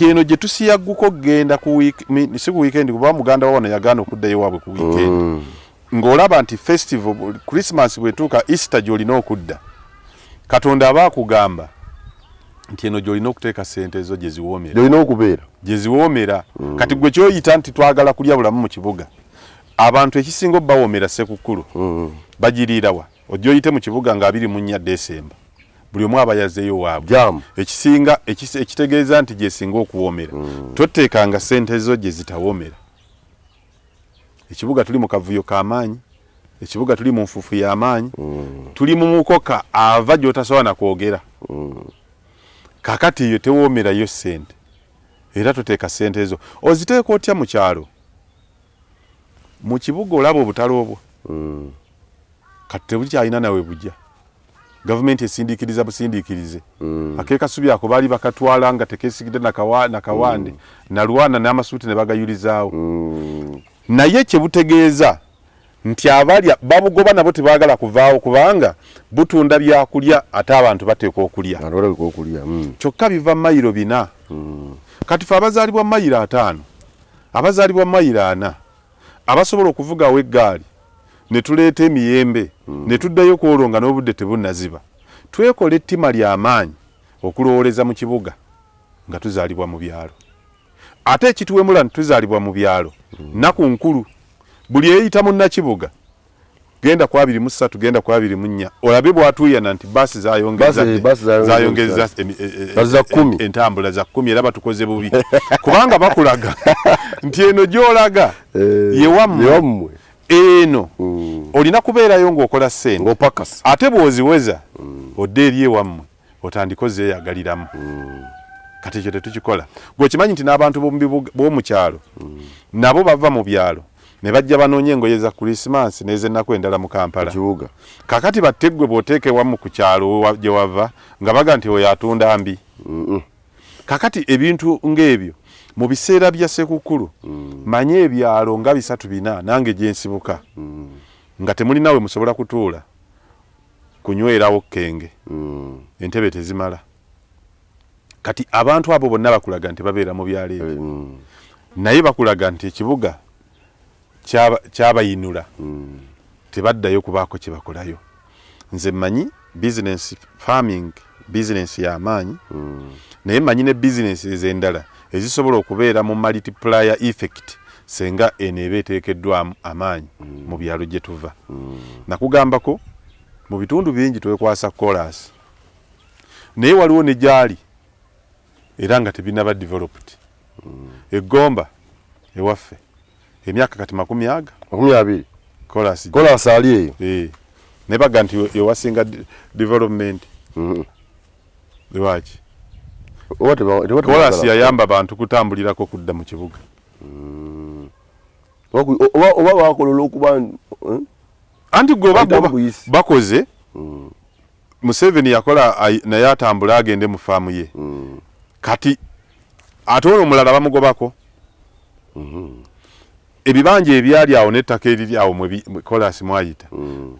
Eno gye tusiyagguka okugenda si ku weekend, kuba muganda wa wano yagaana okuddayo waabwe ku weekend. Ng'olaba nti festival Christmas bwetuuka, Easter gy'olina okudda, Katonda aba akugamba nti eno gy'olina okuteeka ssente ezo gye ziwoomera, gyolina okubeera, gye ziwoomera. Kati gwe kyoyita nti twagala kulya bulamu mu kibuga, abantu ekisinga obbawoomera Ssekukkulu bagiriirawa? Ojja oyite mu kibuga nga 24 Desemba, buli omu aba yazzeeyo waabwe. Ekisinga ekitegeeza nti gyesinga okuwoomera. Toteekanga ssente zo gye zitawoomera. Ekibuga tuli mu kavuyo k'amaanyi, ekibuga tuli mu nfuufu y'amaanyi, tuli mu mukoka ava gy'otasobola na kwogera. Kakati eyo tewoomerayo ssente, era toteeka ssente ezo. Oziteeka otya mu kyalo? Mu kibuga olaba obutale obwo kati tebukyalina nawe bujja. Gavumenti esindiikiriza busindiikirize. Akeekasubi ako baali bakatwala nga tekeesigidde nakawande, nalwana n'amasuuti ne bagayulizaawo. Naye kye butegeeza nti abalya babugoba nabo tebaagala kuvaawo, kubanga butunda byakulya ate abantu bateekwa okulya. Kyokka biva mayiro 4. Kati fe abazaalibwa mayiro 5, abazaalibwa mayiro 4, abasobola okuvugawo eggaali ne tuleeta emiyembe ne tuddayo ku olwo nga n'obudde tebunnaziba, twekola ettima ly'amaanyi okulowooleza mu kibuga nga tuzaalibwa mu byalo. Ate ekituwemula nti tuzaalibwa mu byalo, nnaku nkulu. Buli eyita munnakibuga genda ku 23, genda ku 24, olabe bw'atuuyana nti baasi zayongeza entambula za 10, era batukoze bubi kubanga bakulaga nti eno gy'olaga ye wammwe, eno olina kubeerayo ng'okola ssente, ate bw'oziweza odde eri ewammwe otandike ozeeyagaliramu. Kati ekyo tetukikola. Gwe okimanyi nti n'abantu b'omu kyalo nabo bava mu byalo ne bajja banoonya engoye za Christmas n'ez'ennaku endala mu Kampala. Kakati batte ggwe bw'oteeka ewammwe ku kyalo gye wava nga baga nti oyo atunda mbi. Kakati ebintu ng'ebyo mu biseera bya Ssekukkulu, manye ebyalo nga 3 4 nange gye nsibuka nga temulina we musobola kutuula kunywerawo kkenge, entebe tezimala. Kati abantu abo bonna bakulaga nti babeera mu byalo ebyo, naye bakulaga nti ekibuga kyabayinula, tebaddayo kubaako kye bakolayo. Nze mmanyi business farming business y'amaanyi, naye mmanyi ne business ez'endala ezisobola okubeera mu multiplier effect senga eno eba eteekeddwamu amaanyi mu byalo gye tuva. Nakugambako mu bitundu bingi twekwasa koolaasi, naye waliwo ne gyali era nga tebinaba developed. Eggomba ewaffe emyaka kati 20 koolaasi ali eyo, naye baga nti ewasinga development. Lwaki? Koolaasi yayamba bantu kutambulirako kudda mu kibuga. Oba bakola olw'okuba anti gwe bakoze. Museveni yakola naye atambula agende mu faamu ye. Kati ate ono omulala bamugobako. Ebibanja ebyali awo n'ettaka eriri awo mwe koolaasi mwayita,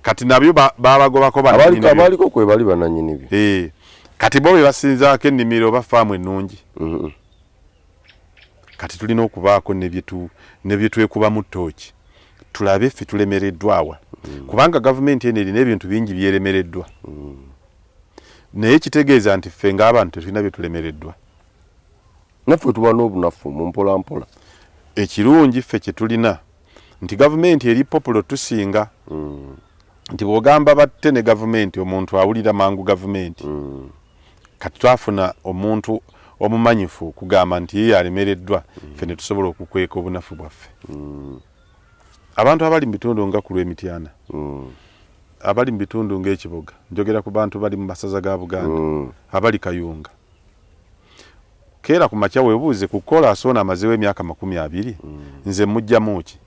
kati nabyo babagobako. Abaliko kwe bali bannannyini byo. Kati bo be basinzaako ennimiro oba faamu ennungi. Kati tulina okubaako ne bye twekubamu ttooki, tulabe ffe tulemereddwa awa, kubanga gavumenti eno erina ebintu bingi byeremereddwa, naye kitegeeza nti ffe ng'abantu tetulina bye tulemereddwa. Naffe tuba n'obunafu mu mpola mpola. Ekirungi ffe kye tulina nti gavumenti eri popular tusinga, nti bw'ogamba batte ne gavumenti omuntu awulira mangu gavumenti. Kati twafuna omuntu omumanyifu kugamba nti ye alemereddwa, ffe ne tusobola okukweka obunafu bwaffe. Abantu abali mu bitundu nga ku lw'Emityana, abali mu bitundu ng'Ekiboga, njogera ku bantu bali mu masaza ga Buganda, abali Kayunga, keera ku makya weebuuze ku koolaasi ono amazeewo emyaka 20, nze mujjamu ki?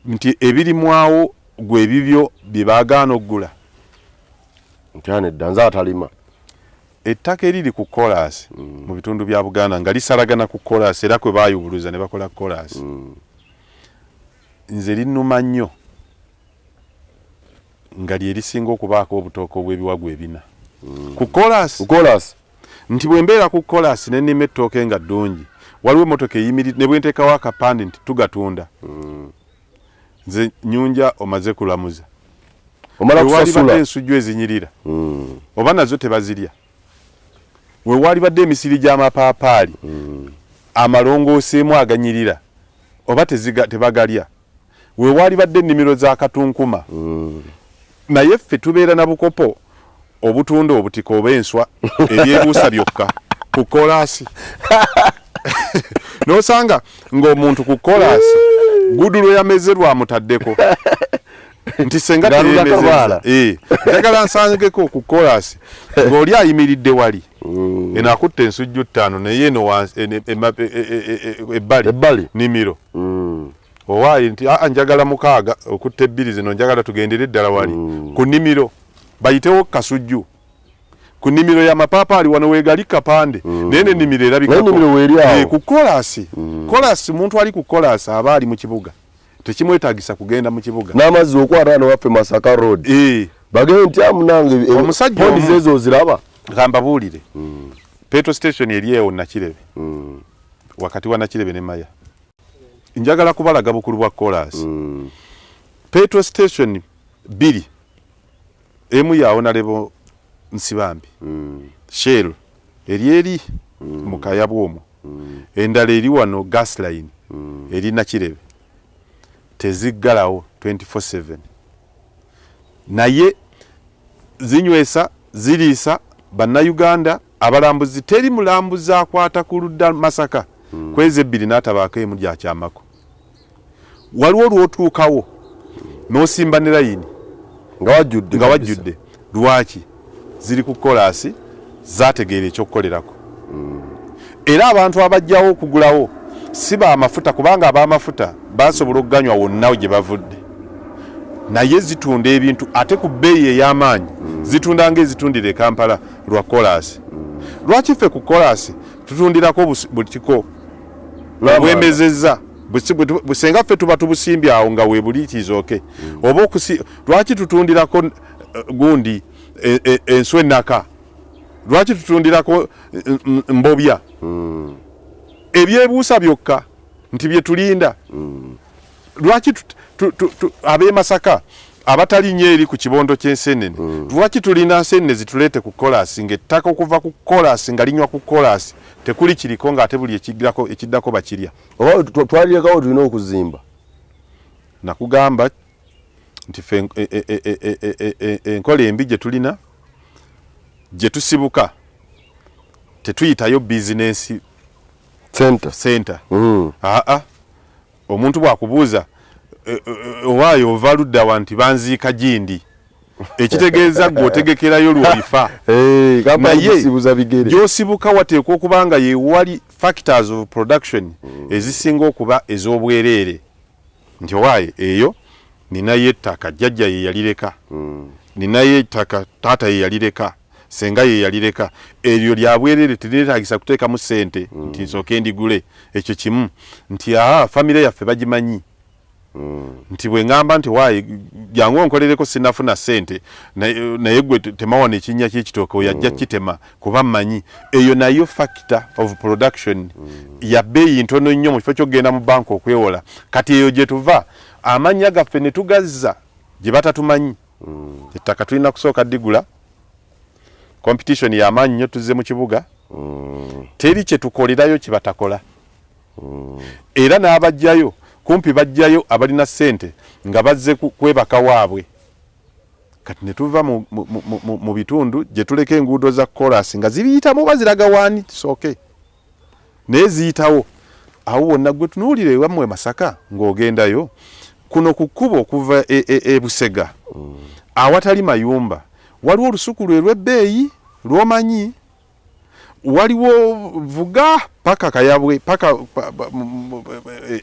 Nti ebirimwawo gwe ebibyo bye baagaana okugula. Nti nedda, nze atalima. Ettaka eriri ku koolaasi mu bitundu bya Buganda nga lisalagana ku koolaasi era kwe baayubuluza ne bakola koolaasi, nze linnuma nnyo nga lye lisinga okubaako obutooke obw'ebiwagu 4 ku koolaasi. Nti bwe mbeera ku koolaasi ne nnima ettooke nga ddungi, waliwo emmotoka eyimiridde ne bwe nteekawo akapande nti tugatunda. Nze Nyunja omaze kulamuza. Omala Wewali kusasula. badde ensujju ezinyirira. Oba nazo tebazirya. Wewali badde emisiri gy'amapaapaali. Amalongooseemu aganyirira. Oba tebagalya. Wewali badde ennimiro za katunkuma. Naye ffe tubeera na bukopo obutunda obutiko oba enswa ebyebuusa byokka ku koolaasi. N'osanga ng'omuntu ku koolaasi gudu lwe yameze lwamutaddeko. Nti senga Ng'alunda teyemezezza. kabaala. Njagala nsangeko ku koolaasi ng'oli ayimiridde wali. Eno akutte ensujju 5 naye eno wansi, ebbali. Ebbali. Nnimiro. Owaaye nti, njagala 6 okutta 2 zino, njagala tugendere ddala wali. Ku nnimiro bayitewo kasujju. Ku nnimiro y'amapaapaali wano weegali kapande. Naye n'ennimiro erabikako. Naye ennimiro weeri awo. Ku koolaasi. Koolaasi, muntu ali ku koolaasi aba ali mu kibuga. Tekimwetaagisa kugenda mu kibuga. N'amazzi okwata wano waffe Masaka Road. Bagende nti amunange, Omusajja pondi omu. ezo oziraba? Gamba buulire. Petrol station eri ewo Nakirebe. Wakati wa Nakirebe ne Maya. Njagala kubalaga bukulu bwa koolaasi. Petrol station 2. Emu ya Honorable Nsibambi. Shell eri eri mu Kayabwe omwo. Endala eri wano gas line. Eri Nakirebe. Teziggalawo 24/7. Naye zinywesa, ziriisa bannayuganda abalambuzi. Teri mulambuzi akwata ku ludda Masaka. Kwezi ebbiri n'atabaako emu gyakyamako. Waliwo lw'otuukawo n'osimba ne layini. Nga wajjudde Nga kabisa. wajjudde. Lwaki? Ziri ku koolaasi, zaategeera ekyokukolerako. Era abantu abajjawo okugulawo si b'amafuta, kubanga ab'amafuta basobola okuganywa wonna gye bavudde. Naye zitunda ebintu ate ku bbeeyi ey'amaanyi. Zitunda ng'ezitundira e Kampala lwa koolaasi. Lwaki ffe ku koolaasi tutundirako butiko Lw'amaanyi. obwemezezza? Senga ffe tuba tubusimbye awo nga weebuli kizooke. Oba lwaki tutundirako gundi enswa ennaka? Lwaki tutundirako mbobya? Ebyebuusa byokka nti bye tulinda. Lwaki ab'e Masaka abatalinnya eri ku kibondo ky'enseenene? Lwaki tulinda nseenene zituleete ku koolaasi ng'ettaka okuva ku koolaasi nga linywa ku koolaasi tekuli kiriko ng'ate buli ekiddako bakirya? Oba twalirekawo tulina okuzimba? Nakugamba nti ffe enkola embi gye tulina, gye tusibuka, tetuyitayo business center. Center. Omuntu bw'akubuuza, owaayo ova ludda wa nti banziika gindi, ekitegeeza ggwe otegekerayo lw'olifa. Kampani Naye zisibuza bigere. gy'osibuka wateekwa okuba nga ye wali factors of production ezisinga okuba ez'obwereere. Nti owaaye eyo ninayo ettaka jjajja ye yalireka, ninayo ettaka taata ye yalireka, senga ye yalireka, eryo lya bwereere teryetaagisa kuteekamu ssente nti nsooke ndigule. Ekyo kimu nti famire yaffe bagimanyi. Nti bwe ŋŋamba nti waayi jangu onkolereko sinnafuna ssente, naye gwe temawana ekinnya ky'ekitooke oyo ajja kitema kuba mmanyi. Eyo nayo factor of production ya bbeeyi ntono nnyo mu kifo ky'okugenda mu banka okwewola. Kati eyo gye tuva amannya gaffe ne tugazza gye batatumanyi. Ettaka tulina kusooka ddigula, competition y'amaanyi nnyo, tuzze mu kibuga. Teri kye tukolerayo kye batakola. Era n'abajjayo kumpi bajjayo abalina ssente nga bazze kwebaka waabwe. Kati ne tuva mu bitundu gye tuleka enguudo za koolaasi nga zibiyitamu oba ziraga waani tusooke, naye ziyitawo awo wonna. Gwe tunuulire ewammwe Masaka ng'ogendayo kuno ku kkubo okuva e Busega awatali mayumba, waliwo olusuku lwe lw'ebbeeyi lw'omanyi, waliwo vuga paka Kayabwe paka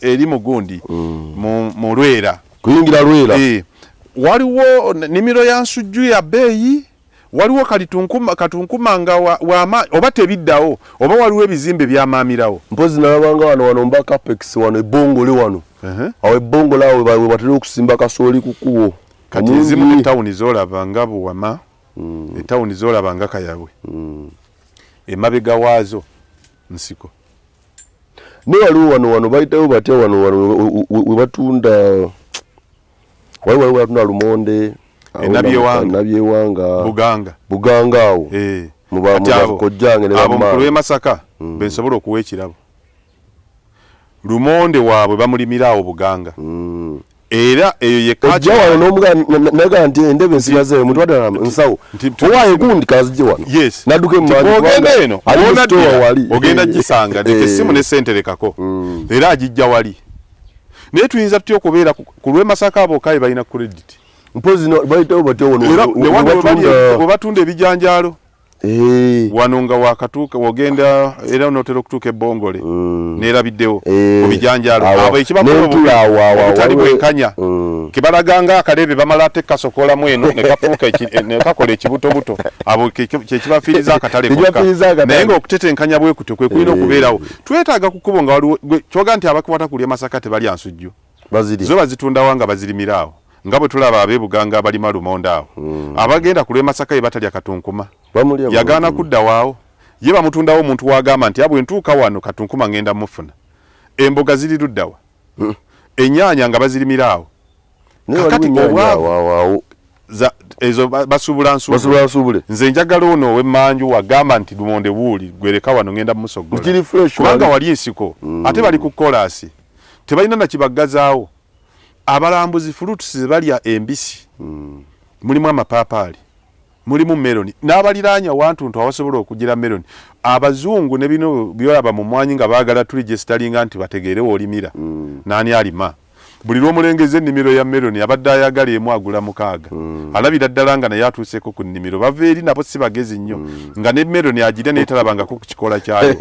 eri mu gundi, mu Lwera. Kuyingira Lwera. Waliwo nnimiro ya nsujju ya bbeeyi, waliwo katunkuma nga wa oba tebiddawo, oba waliwo ebizimbe byamaamirawo. Mpozi nalabanga wano mba Capex wano ebbongole wano. Awo ebbongole awo we batera okusimba kasooli ku kkubo. Kati Omulundi ezimu ku tawuni z'olaba nga Buwama, etawuni z'olaba nga Kayabwe. Emabega waazo nsiko. Ne waliwo wano bayitawo batya wano we batunda, waliwo batunda lumonde, Nabyewanga, Buganga awo. Kojjange ne abo mukulu w'e Masaka bensobola okuwa ekirabo. Lumonde waabwe bamulimira awo Buganga. Era eyo ye kacha wano n'omuganda naga nti endebe nsigazeeyo mutwadala nsawo owaaye gundi kazijje wano. Yes. Nadduke mu maanyi ogenda eno ogenda gisanga ndeka essimu ne ssente lekako era agijja wali. Naye tuyinza tutya okubeera ku lw'e Masaka abo kaye balina credit. Mpozi bayitawo batya wano we batunda ebijanjaalo. Wano nga wakatuuka wogenda era onotera okutuuka ebbongole neerabiddewo ku bijanjaalo abo ekibakola obutali bwenkanya kebalaga nga akalebe bamala ate kasokolamu eno ne kafuuka ne kakola ekibutobuto abo kyekibafiiriza akatale kokka. Naye ng'okutetenkanya bwe kutyo kwe kulina okubeerawo. Twetaaga ku kkubo nga waliwo kyoga nti abakwata ku ly'e Masaka tebalya nsujju, zo bazitundawa nga bazirimira awo nga bwe tulaba ab'e Buganga abalima lumonde awo. Abagenda ku lw'e Masaka ye batalya katunkuma, yagaana kudda waawo ye bamutundawo omuntu wagamba nti abwe ntuuka wano katunkuma ngenda mufuna. Emboga ziri luddawa, ennyaanya nga bazirimira awo. Kakati obwavu ezo basuubula nsuubule. Nze njagala ono ow'emmanju wagamba nti lumonde wuuli gwereka wano ngenda musogola kubanga wali ensiko ate bali ku koolaasi tebalina na kibaggazaawo. Abalambuzi fruits ze balya embisi mulimu amapaapaali, mulimu meloni n'abaliraanya wantuntu awasobola okugira meloni. Abazungu ne bino byolaba mu mwanyi nga baagala tuligesitalinga nti bategeere w'olimira n'ani alima. Buli lw'omulengeza ennimiro ya meloni abadde ayagala emu agula 6. Alabira ddala nga naye atuuseeko ku nnimiro. Bava eri nabo si bagezi nnyo nga ne meloni agirya naye talabangako ku kikola kyayo.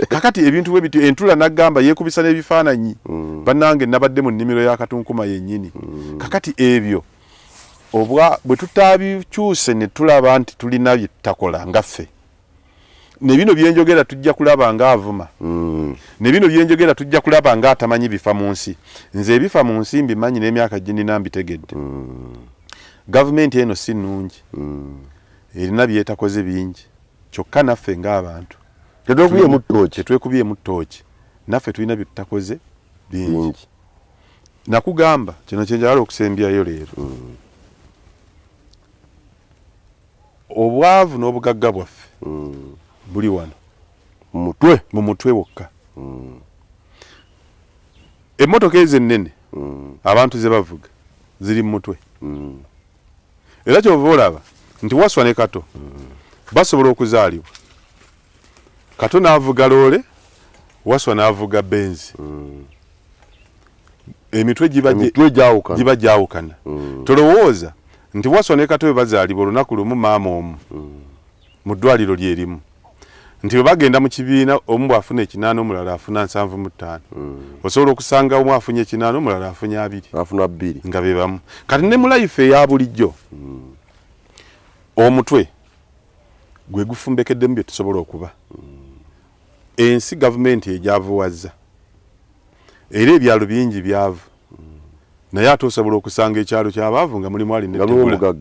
Kakati ebintu bwe bityo entula n'agamba yeekubisa n'ebifaananyi bannange nabadde mu nnimiro ya katunkuma yennyini. Kakati ebyo obwa bwe tutabikyuse ne tulaba nti tulina bye tutakola nga ffe. Ne bino byenjogera tujja kulaba nga avuma. Ne bino byenjogera tujja kulaba nga atamanyi bifa mu nsi. Nze ebifa mu nsi mbimanyi n'emyaka ginina mbitegedde. Gavumenti eno si nnungi. Erina byetakoze bingi. Kyokka naffe ng'abantu tetwekubyemu ttooki. Naffe tulina bye tutakoze bingi. Nakugamba kino kye njagala okusembyayo leero. Obwavu n'obugagga bwaffe buli wano mu mutwe wokka. Emmotoka ezo ennene abantu ze bavuga ziri mu mutwe. Era kyova olaba nti Waswa ne Kato basobola okuzaalibwa. Kato n'avuga loole, Waswa n'avuga Benzi. Emitwe giba gyawukana. Tolowooza nti Waswa ne Kato bwe bazaalibwa olunaku lumu maama omu mu ddwaliro lye limu. Nti bwe bagenda mu kibiina omu bw'afuna 8 omulala afuna 75. Osobola okusanga omu afunye 8 omulala afunye 2. Afuna 2. Nga be bamu. Kati ne mu life eya bulijjo omutwe gwe gufumbekeddemu bye tusobola okuba. Ensi gavumenti egyavuwazza. Era ebyalo bingi byavu. Naye ate osobola okusanga ekyalo ky'abaavu nga mulimu alina ettegula.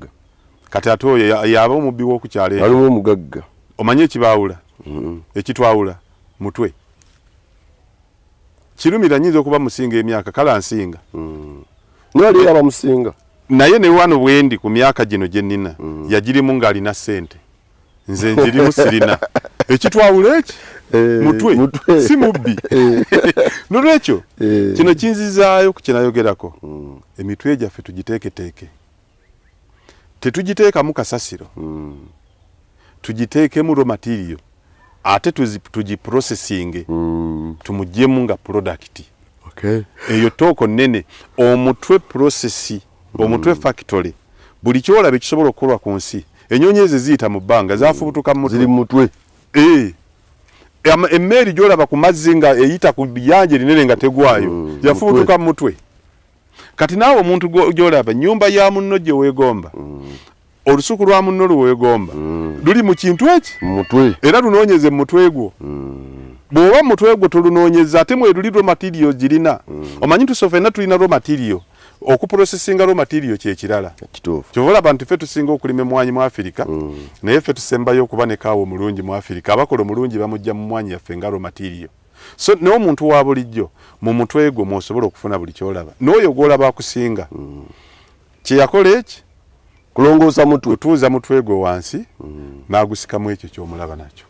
Kati ate oyo yaba omubbi w'oku kyalo ekyo. Alimu omugagga. Omanye ekibaawula? Ekitwawula mutwe. Kirumira nyinza okuba musinga emyaka kale ansinga. Naye ali abamusinga. Naye ne wano bwendi ku myaka gino gye nnina yagirimu ng'alina ssente. Nze njirimu sirina. Ekitwawula eki? Mutwe. Si mubbi. Nolwekyo kino kinzizaayo ku kyenayogerako. Emitwe gyaffe tugiteeketeeke. Tetugiteekamu kasasiro. Tugiteekemu raw material. Ate tugiprocessinge. Tumuggyemu nga product. Eyo tooko nnene. Omutwe process, omutwe factory. Buli kyolaba ekisobola okukolwa ku nsi. Ennyonyi ezo ziyita mu bbanga zaafubutuka mu mutwe. Ziri mu mutwe. Emmeeri gy'olaba ku mazzi nga eyita ku biyanja erinene nga tegwayo yafubutuka mu mutwe. Kati naawe omuntu gy'olaba nnyumba ya munno gye weegomba, olusuku lwa munno lwe weegomba luli mu kintu eki? Mutwe. Era lunoonyeze mu mutwe gwo. Bw'oba mu mutwe gwo tolunoonyeza ate mwe luli raw material girina. Omanyi nti ffenna tulina raw material. Okuprocessinga raw material kyekirala. Kituufu. Kyova olaba nti ffe tusinga okulima emmwanyi mu Afirika, naye ffe tusembayo okuba ne kaawa omulungi mu Afirika. Abakola omulungi bamujja mu mmwanyi yaffe nga raw material. So naye omuntu wa bulijjo mu mutwe gwo mw'osobola okufuna buli ky'olaba, n'oyo gw'olaba akusinga kye yakola eki kulongoosa mutwe, kutuuza mutwe gwe wansi n'agusikamu ekyo ky'omulaba nakyo.